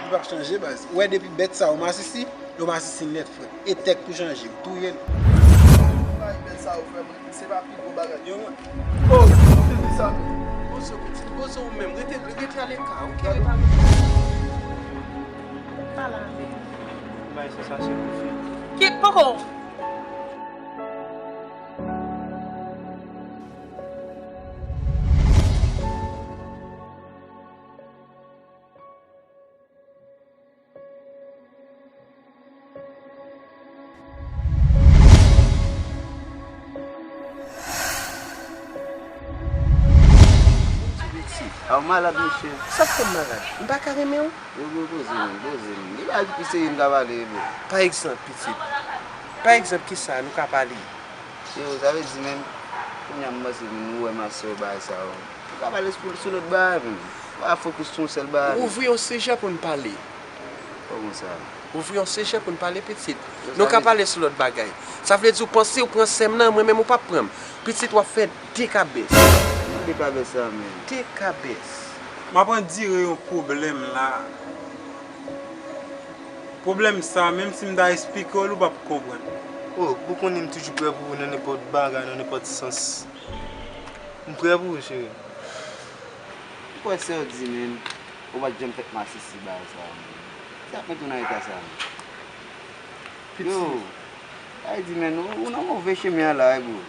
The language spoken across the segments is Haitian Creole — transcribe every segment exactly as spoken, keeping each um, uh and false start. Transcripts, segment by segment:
Li p ap chanje, baz. Ou wè depi bèt sa yo masisi, yo masisi nèt, frè. E tèk tou chanje, yo touye l. Bay bèt sa yo, frè mwen. Se pa pi gwo bagay. Yo, mwen. Oh, se sa. Bozo, pitit, bozo ou menm. Rete, rete aleka, oke? Rete aleka. Pale avè l. Bay sa, sa se pou fi. Kit, poko. A w malad, monchè? Sa fè m malad? M pa ka renmen w? Yo, bro, poze menm, poze menm. Gen bagay ki pi serye m ka pale, bro. Pa egzanp, pitit. Pa egzanp, kisa nou ka pale? Yo, sa vle di menm, kounye a m panse menm ou wè m a sè w bagay sa yo. Nou ka pale sou, sou lòt bagay menm. Pa fokis sou yon sèl bagay menm. Ouvri yon sijè pou n pale. Kòman sa? Ouvri yon sijè pou n pale, pitit. Yo, nou ka pale sou lòt bagay. Sa vle di ou panse ou pran sè m nan, mwen menm ou p ap pran m. Pitit, w ap fè de kabès. Ki de kabès sa menm? De kabès. M ap andire yon pwoblèm la. Pwoblèm sa, menm si m ta esplike w l, ou p ap konprann. Oh, ou konnen m toujou prè pou ou nan nenpòt bagay, nan nenpòt sans. M prè pou ou, cheri. Ou kwè sè w di menm, ou pa t janm fèk masisi bagay sa menm. Sa ap mete w nan eta sa menm. Yo, sa vle di menm, ou, ou nan move chemen an la, wi, bro.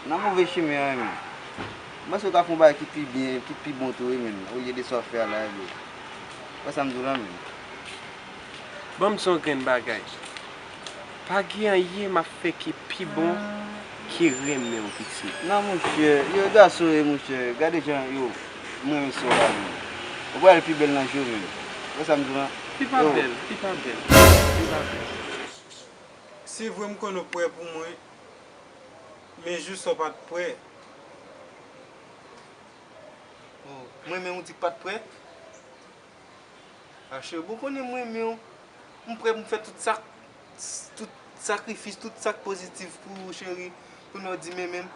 Ou nan move chemen an, wi, menm. M panse ou ka fè yon bagay ki pi byen, ki pi bon tou, wi, menm, olye de sa w fè a la, wi, bro. Ou wè sa m di w la, menm. Ban m di w yon grenn bagay. Pa gen anyen m ap fè ki pi bon ke renmen w, pitit. Non, monchè. Yo, gason, e, monchè. Gade jan, yo, m renmen sè w la, menm. Ou pral pi bèl nan je w, menm. Ou wè sa m di w lan? Pi pa bèl, pi pa bèl, pi pa bèl. Se vre, m konnen w prè pou mwen, men jou sa w pa t prè. Oh, mwen menm ou di k pa t prè? A, cheri, bon, konnen m renmen w. M prè pou m fè tout sa, tout sakrifis, tout sa k pozitif pou ou, cheri. Kounye a w di m renmen m.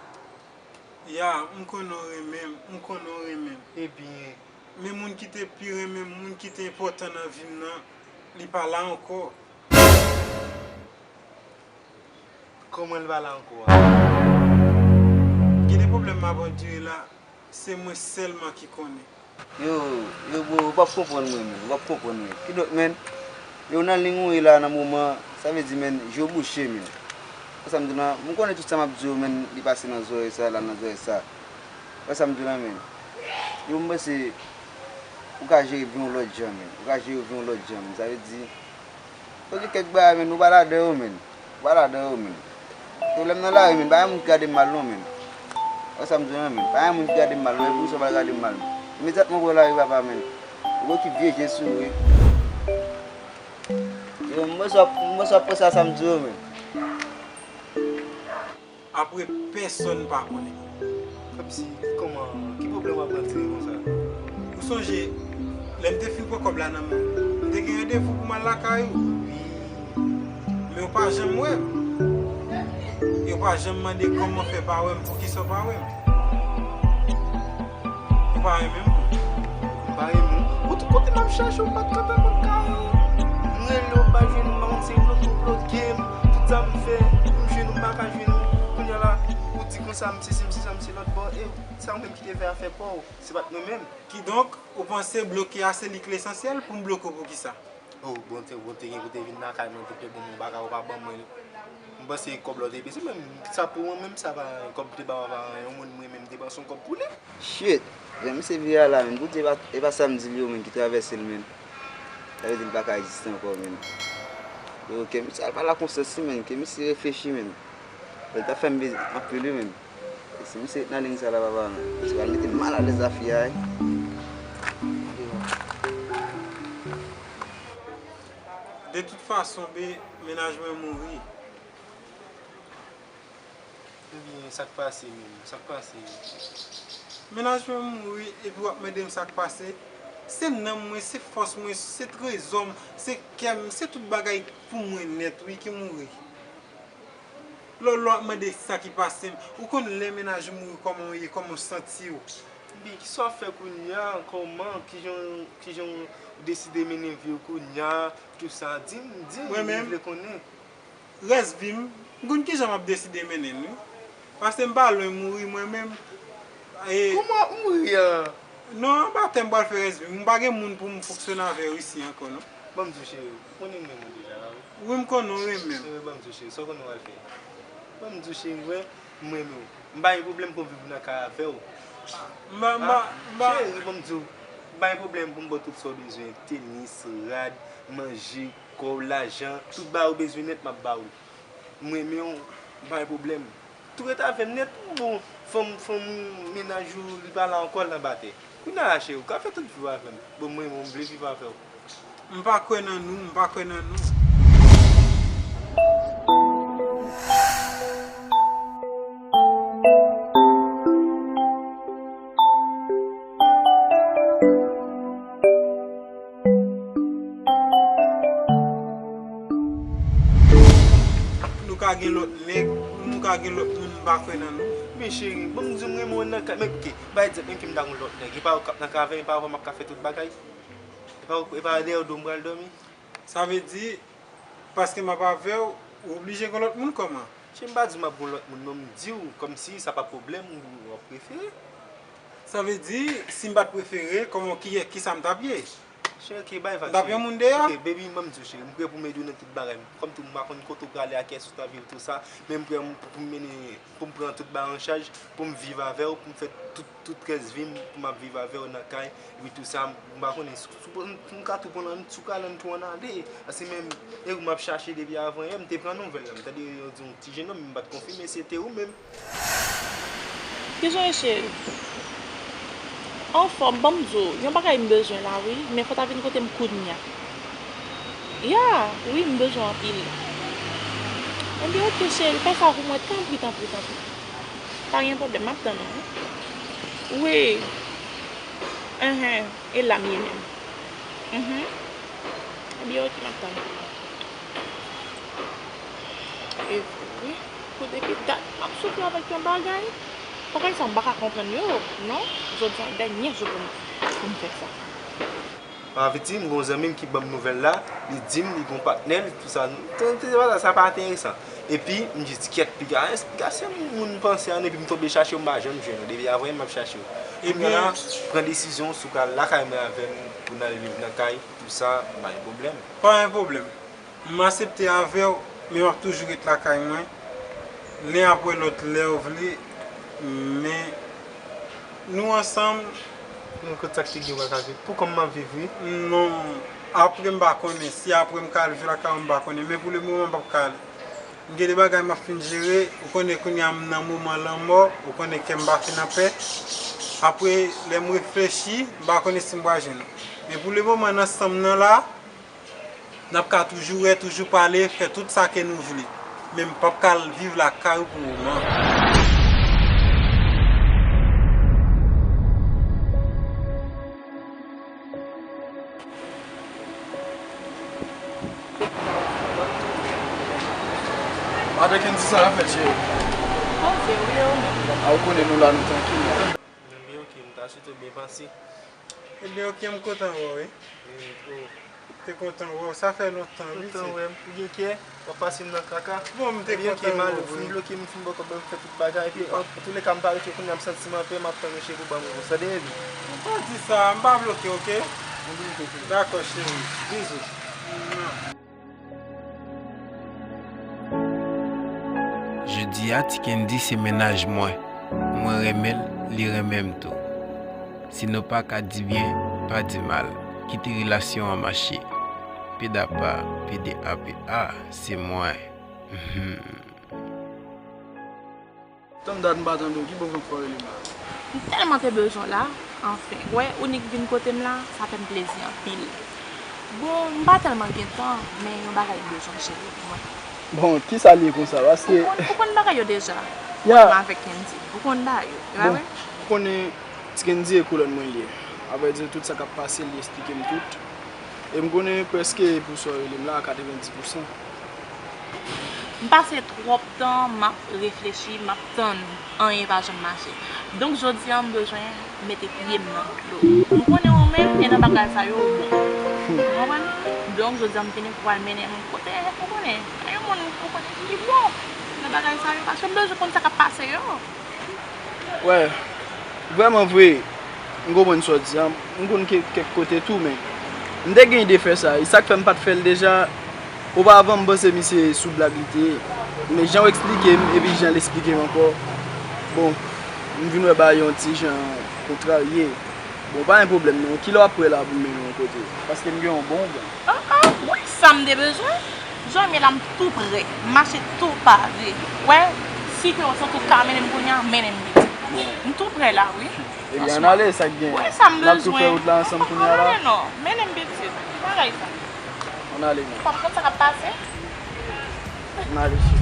Ya, m konnen w renmen m, m konnen w renmen m. Ebyen. Men moun ki te pi renmen m, moun ki te enpòtan nan vi m nan, li pa la ankò. Kòman l pa la ankò a? Gen de pwoblèm m ap andire la, se mwen sèlman ki konnen. Yo, yo, bro, ou p ap konprann mwen, menm. Ou p ap konprann mwen. Kidonk, menm, yo nan liy ou ye la nan moman, sa vle di, menm, je w bouche, menm. Ou wè sa m di w lan, m konnen tout sa m ap di w, menm, li pase nan zòrèy sa, l al nan zòrèy sa. Ou wè sa m di w lan, menm. Yo, m panse, ou ka jere vi w lòt jan, menm. Ou ka jere vi w lòt jan, menm. Sa vle di, Yo gen kèk bagay, menn, ou pa ladan yo, menn. Ou pa ladan yo, menn. Pwoblèm nan lari, menn, pa gen moun ki gade m mal, non, menn. Wè sa m di w lan, menn. Pa gen moun ki gade m mal, non. E poukisa w pral gade m mal, menn? Imedyatman w pran lari, papa, menn. Ou gon ki vye je sou ou, wi. Yo, m panse w ap, m panse w ap panse a sa m di w yo, menn. Apre pèsonn pa konnen. Kòmsi, kòman, ki pwoblèm w ap rantre konsa? Ou sonje, lè m te fin pran kòb la nan men w, m te gen randevou pou m al lakay ou. Wi. Men w pa janm wè m. E w pa janm mande kòman fè pa wè m, poukisa w pa wè m. Ou pa renmen m? M pa renmen w. Ou tout kote m ap chache w, m pa t ka fè moun kare. M rele w, m pa jwenn ou, m pa konn se bloke ou bloke m. Tout sa m fè pou m jwenn ou, m pa ka jwenn ou. Kounye a la, ou di konsa, m sesi, m se sa, m se lòt bò. E sa ou menm ki te fè afè pa w, se pa t mwen menm. Kidonk, ou panse bloke a se li k lesansyèl? Pou m bloke w poukisa? Oh, bon, te, bon, te gen kote vin lakay mwen, te fè bon, m bagay ou pa ban mwen. M panse kòb la w te bezwen, men sa pou mwen menm, sa pa kòb te ba w, pa yon moun mwen menm depanse yon kòb pou li. Shit! Jan misye vire a la, menn, Bondye e pa, e pa sa m di l yo, menn, ki travèse l, menn. Sa vle di l pa ka egziste ankò, menn. Yo, ke misye al pale ak yon sòs li, menn, ke misye reflechi, menn. Li t ap fè m bezwen anpil, wi, menn. E si misye ret nan liy sa la, papa, misye pral mete m malalèz a fi a, wi. De tout fason, be, mennaj mwen mouri. Ebyen, sa k pase menm? Sa k pase? Mennaj mwen mouri, epi w ap mande m sa k pase? Se nanm mwen, se fòs mwen, se trezò m, se kè m, se tout bagay pou mwen nèt, wi, ki mouri. Lè w, lè w ap mande sa ki pase m, ou konn lè mennaj ou mouri, kòman w ye, kòman w santi w? Bi, kisa w ap fè kounye a? Kòman? Kijan, kijan w deside mennen vi w kounye a? Tout sa, di m, di m, mwen menm, m vle konnen. Rès vi m, m konn kijan m ap deside mennen l, wi. Paske m pa lwen mouri, mwen menm. E kòman w ap mouri an? Non, anba tè m pral fè rès vi m. M pa gen moun pou m fonksyone avè yo isi ankò, non. Ban m di w, cheri, ou konnen m renmen w deja la, wi. Wi, m konnen w renmen m. Cheri, ban m di w, cheri, sa w konnen w al fè? Ban m di w, cheri, mwen, m renmen w. M pa gen pwoblèm pou m viv nan kay avè w. M pa, m pa, m pa. Cheri, ban m di w, m pa gen pwoblèm pou m ba w tout sa w bezwen, tenis, rad, manje, kò w, lajan, tout bagay ou bezwen nèt, m ap ba ou l. M renmen w, m pa gen pwoblèm. Tou ret avè m nèt, bon, fanm, fanm mennaj ou, li pa la ankò, l anba tè. Kounye a la, cheri, ou ka fè tout vi w avè m. Bon, mwen, mwen, m vle viv avè w. M pa kwè nan nou, m pa kwè nan nou. Nou ka gen lòt nèg, nou ka gen lòt moun, m pa kwè nan nou. Men cheri, ban m di w, m renmen w nan kay, men, ok, bay egzanp, menm ke m ta gen lòt nèg, e pa ou k ap nan kay avè m, e pa avè w m ap ka fè tout bagay? E pa, e pa dèyè do m pral dòmi? Sa vle di, paske m ap avè w, ou oblije gen lòt moun kòman? Cheri, m pa di w m ap gen lòt moun, non, m di w, kòmsi sa pa pwoblèm, ou, w ap prefere. Sa vle di, si m pa t prefere, kòman, kiyè, kisa m t ap ye? Cheri, ok, bay vag, cheri. M t ap yon moun deyò? Ok, baby, ban m di w, cheri, m prè pou m ede w nan tout bagay. Kòm tou, m pa konn kote w prale, a kiyès ou t ap viv, tou sa, men m prè pou m mennen, pou m pran tout bagay an chaj, pou m viv avè w, pou m fè tout, tout rès vi m, pou m ap viv avè w nan kay, epi tou sa, m pa konnen, si, si, m ka tou pran lann, si w ka lann tou ann ale, paske menm, e ou m ap chache depi avanyè, m te pran nouvèl la, m tande yo di yon ti jennonm, m pa t konfime si se te ou menm. Kijan w ye, cheri? Anfòm, ban m di w, yon bagay m bezwen la, wi, men fò w ta vin kote m kounye a. Ya, wi, m bezwen w anpil. Ebyen, ok, cheri, fè sa pou mwen, tanpri, tanpri, tanpri. Pa gen pwoblèm, m ap tann ou, wi. Wi. Enhen, e la m ye menm. Mhm. Ebyen, ok, m ap tann ou. E vre, wi. Pou depi dat, m ap soufri avèk yon bagay. Bagay sa, m pa ka konprann yo, non. Jodi a, dènye jou pou m, pou m fè sa. Pa viti, m gen yon zanmi m ki ban m nouvèl la, li di m li gen yon patnè l, tou sa. Sa pa enteresan. Epi, m jis kyèt, piga, piga se moun m panse an, epi m tonbe chache w, m pa janm jwenn ou. Depi avanyè m ap chache w. Kounye a la, pran desizyon si w ka al lakay mwen avè m, pou n al viv nan kay, tou sa, pa gen pwoblèm. Pa gen pwoblèm. M aksepte avè w, men w ap toujou ret lakay mwen. Len apre lòt, lè w vle, men nou ansanm. Mwen konn sa k te gen w pa ka viv. Pou kòm m ap viv, wi. Non, apre m pa konnen. Si apre m ka al viv lakay ou, m pa konnen. Men pou le moman, m p ap ka ale. M gen de bagay m ap fin jere. Ou konnen kounye a m nan moman lanmò. Ou konnen kè m pa fin anpè. Apre, lè m reflechi, m pa konnen si m pral jwenn ou. Men pou le moman, nan sanm nan la, n ap ka toujou wè, toujou pale, fè tout sa ke nou vle. Men m p ap ka al viv lakay ou pou moman. Avèk Kendy sa ap fèt, cheri? Poze, wi, ou menm? A, ou konnen nou la, nou trankil. Mwen byen, ok, m ta swete w byen pase. Ebyen, ok, m kontan wè w, wi. Wi, m twò. Te kontan wè w, sa fè lontan, wi. Kontan wè m. Ou gen kè, w ap pase m nan kaka. Bon, m te kontan wè w, wi. Ebyen, ok, m ale, ou fin bloke m, ou fin bò kòb mwen, m fè tout bagay, epi, antouleka, m pa rete kounye a, m santi m anpè, m ap tann w, cheri, pou w ban mwen yon sandeye, wi. M pa di sa, m pa bloke, ok? Dakò, cheri. Bizou. Jodi a, Ti Kendy se mennaj mwen. Mwen renmen l, li renmen m tou. Si nou pa ka di byen, pa di mal. Kite relasyon an mache. P D A P A, P D A P A, se mwen. Mhm. Tann dat m pa tande w, ki bò w fè w rele m la? M tèlman te bezwen w la, anfen. Wè, ou nik vin kote m la, sa fè m plezi anpil. Bon, m pa tèlman gen tan, men yon bagay m bezwen w, cheri, pou mwen. Bon, kisa l ye konsa? Paske ou konn, ou konn bagay yo deja. Ya. Ou avèk Kendy. Ou konn bagay yo, e pa vre? Bon, ou konnen Ti Kendy e kolòn mwen li ye. Avrèdi, tout sa k ap pase, li esplike m tout. E m konnen prèske pou sa w rele m la, katrevenndis pousan. M pase twòp tan m ap reflechi, m ap tann, anyen pa janm mache. Donk, jodi a, m bezwen mete pye m nan dlo. M konnen ou menm, e nan bagay sa yo, ou bon. Ou konprann? Donk, jodi a, m vini pou al mennen m kote, ou konnen, gen yon moun ou konnen ki bon nan bagay sa yo, paske m bezwen konn sa k ap pase yo. Wè, vrèman vre, m konprann sa w di a. M konn ke, kèk kote tou, men m te gen ide fè sa. E sa k fè m pa t fè l deja, oparavan, m panse misye sou blag li te ye. Men jan w eksplike m, epi jan l eksplike m ankò, bon, m vin wè bagay yon ti jan kontrarye. Bon, pa gen pwoblèm non. Kilè w ap prè la pou m mennen w yon kote? Paske m gen yon bon, bon. Ah, ah, wi, sa m te bezwen. Jan m ye la, m tou prè. M mache tou pare. Wè, si ke w santi w ka mennen m kounye a, mennen m vit. M tou prè la, wi. Ebyen, ann ale, sa k gen. Wi, sa m bezwen. N ap tou fè wout la ansanm kounye a la. Ann ale non, mennen m vit. Ki bagay sa? Ann ale non. Ou pa konn sa k ap pase? Ann ale, cheri.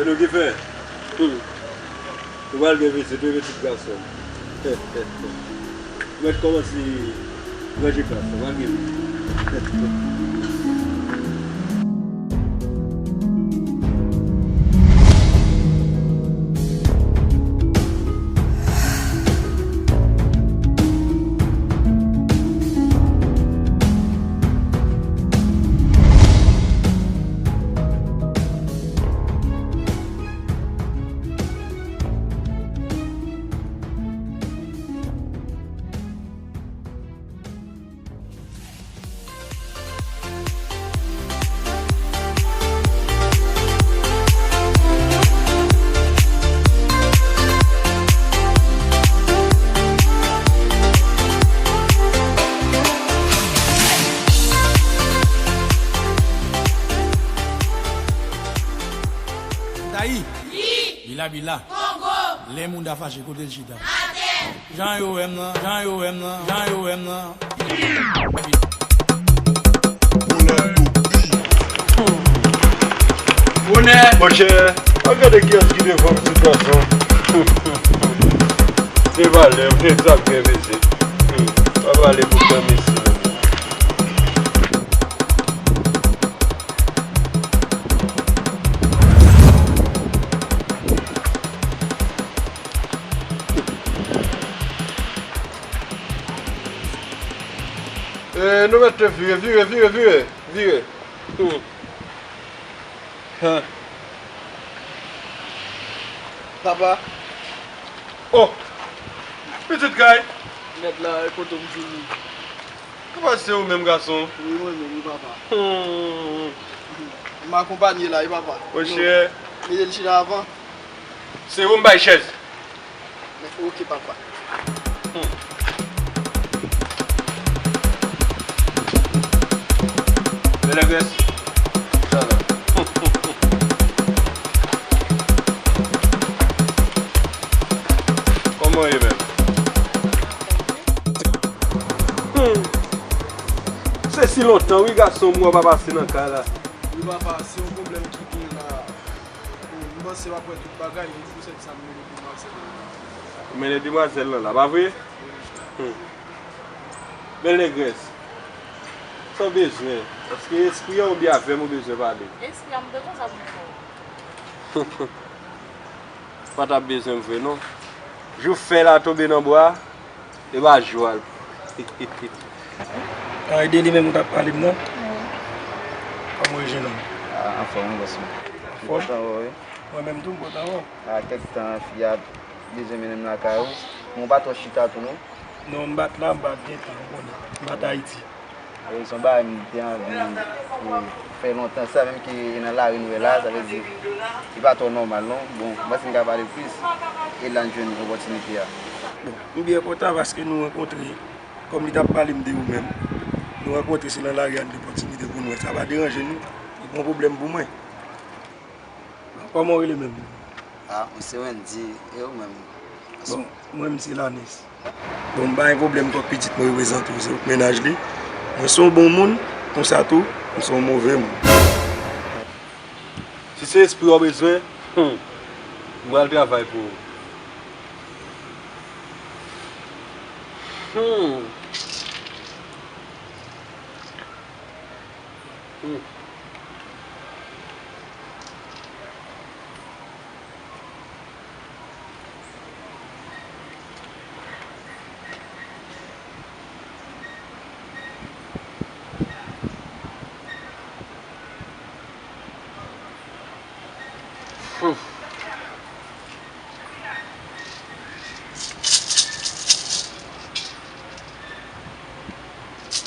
Se nou ki fè. Hmm. Nou pral gen pitit, wi, pitit gason. Ou mèt kòmanse ranje plas la, pa gen. Dayi. Bila, bila. Kongo. Lè moun ta fache, kote l chita? Atè. Jan yo wè m nan, jan yo wè m nan, jan yo wè m nan. Bonè. Monchè, al gade kiyès ki devan pitit gason. Se valè, se sa k gen vizit. Pa pale pou fè mesye. E, nou mèt vire, vire, vire, vire, vire. Hmm. Hen. Papa. Oh! Pitit kay! Mèt la, e kote m vini? Papa, se ou menm, gason? Wi, mwen menm, wi, papa. Hmm. M akonpanye la, wi, papa. Monchè. Mete l chita avan. Se ou m bay chèz. Oke, papa. Hmm. Bèlègrès. Sa la. Kòman w ye menm? Hmm. Se si lontan, wi, gason, m wè w pa pase nan kay la. Wi, papa, se yon pwoblèm ki gen la. Bon, m panse w ap wè tout bagay, men se pou sèt sa m mennen demwazèl lan. Ou mennen demwazèl lan la, pa vre? Hmm. Bèlègrès, sa w bezwen? Èske espri an oubyen avè m ou bezwen pale? Espri an, m bezwen sa pou m fè. Pa t ap bezwen m vre non. Jou fèy la tonbe nan bwa, e pa jou a l. An, e de li menm ou t ap pale m nan? Wi. Kòman w ye, jenòm? Ah, Anfòm, bòs mwen. M kontan wè w, wi. Mwen menm tou, m kontan wè w. A kèk tan, fi a bezwen mennen m lakay ou. Men w pa twò chita tou, non? Non, m pa t la, m pa t gen tan, ou konnen. M pa t Ayiti. Wi, se yon bagay m te anvi, e, fè lontan sa, menm ke e nan lari nou ye la, sa vle di, li pa twò nòmal, non. Bon, m panse m ka pale plis, e la n jwenn opòtinite a. Bon, m byen kontan paske nou rankontre, kòm li t ap pale m de ou menm, nou rankontre, se nan lari a n gen opòtinite pou n wè. Sa pa deranje nou, li pa yon pwoblèm pou mwen. Kòman w rele menm? A, mwen se Wendy, e ou menm? Bon, mwen, m se Lanes. Bon, m pa gen pwoblèm kòk pitit mwen reprezante w, se ou k mennaj li. Mwen se yon bon moun, konsa tou, m se yon move moun. Si se espri w bezwen, hmm, m pral travay pou ou. Hmm. Hmm. Hmm.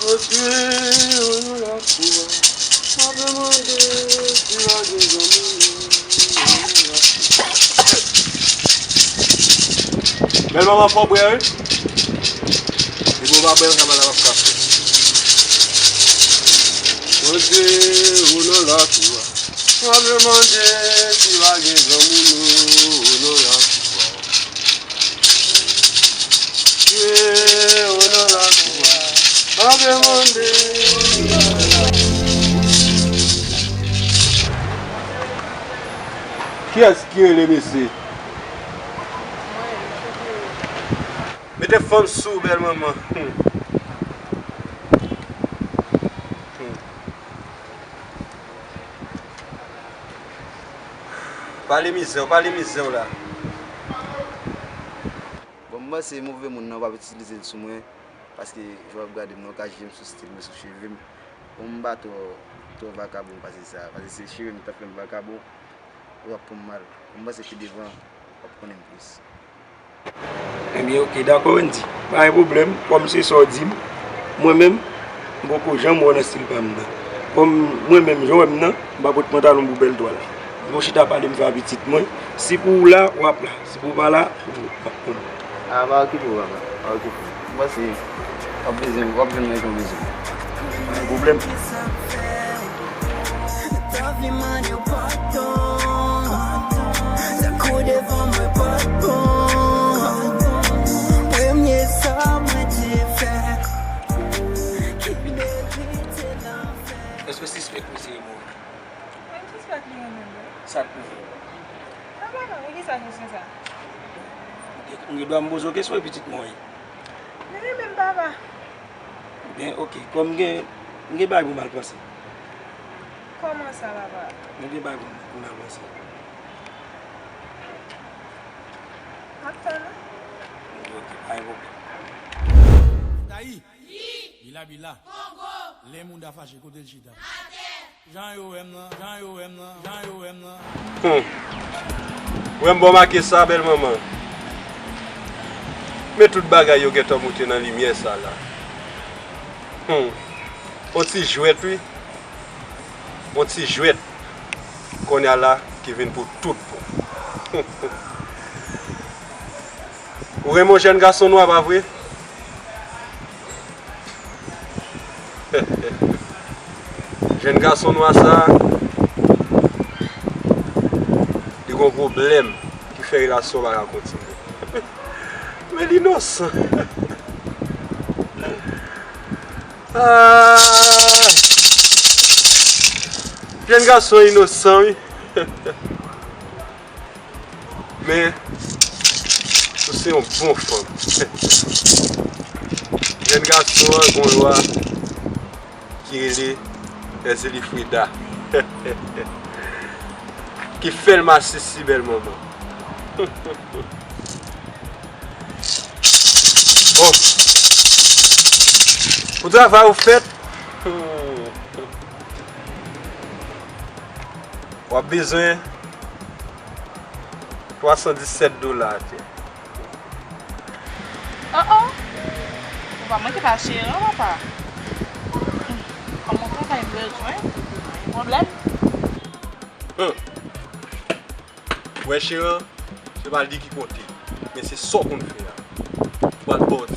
Antre nan lakou a, m ap mande si pa gen granmoun nan lakou a. Bèl manman, fò w bwè, wi. Depi w pa bwè, sa pa la ap ka fè. Antre nan lakou a. M ap mande si pa gen granmoun nan lakou a. Ye, nan lakou a. M ap mande. Kiyès ki rele mesye? Mete fanm sou bèl manman. Hmm. Hmm. Pale mizè w, pale mizè w la. Bon, m panse move moun nan w ap itilize l sou mwen, paske jan w ap gade m nan, w ka jije m sou stil mwen, sou cheve m. Bon, m pa twò, twò vakabon pase sa, paske se cheve m k ap fè m vakabon, w ap pran m mal. Bon, m panse pi devan, w ap konnen m plis. Ebyen, oke, dakò, Wendy. Pa gen pwoblèm, kòm se sa w di m, mwen menm, m poko janm wè w nan stil pa m nan. Kòm mwen menm, jan w wè m nan, m pa pot pantalon pou bèl twal. M gon chita pale m fè a pitit mwen. Si pou w la, w ap la. Si pou w pa la, w ap konn. A, pa okipe w, papa. Pa okipe w. M panse w ap bezwen, w ap jwenn nan jan w bezwen. Pa gen pwoblèm. Tanvi mande w padon. Tankou devan mwen pa t bon. Premye sa mwen te fè, ki merite lanfè. Èske w sispèk misye renmen w? Mwen, m sispèk li renmen m, wi. Sa k pwouve w? Papa, non, e kisa kesyon sa? M gen, m gen dwa m poze w kesyon, e pitit mwen w ye. Li renmen m, papa. Ebyen, oke. Kòm m gen, m gen bagay pou m al panse. Kòman sa, papa? M gen bagay pou m, pou m al panse. M ap tann ou. Oke, pa gen pwoblèm. Dayi. Bila, bila. Kongo. Lè moun ta fache, kote l chita? Atè. Jan yo wè m nan, jan yo wè m nan, jan yo wè m nan. Hmm. Wè m ba w make sa, bèl manman. Men tout bagay yo gentan moute nan limyè sa la. Hmm. On ti jwèt, wi. On ti jwèt. Kounye a la, ki vin pou tout bon. Ou renmen yon jèn gason nwa, pa vre? Jèn gason nwa sa, li gon pwoblèm ki fè relasyon pa ka kontinye. Men l inosan. Ah! Jèn gason inosan, wi. Men, ou se yon bon fanm. Jèn gason an gon lwa ki rele Ezili Frida. Ki fè l masisi bèl manman. Bon. Pou travay ou fèt. W ap bezwen twa san disèt dola atè. Oh oh! Ou pa manke pa cheri an, papa. Kòm ou travay m bezwen, pa gen pwoblèm. Hum. Ou wè cheri an, se pa li ki konte, men se sa w konn fè a. Ou pral ba w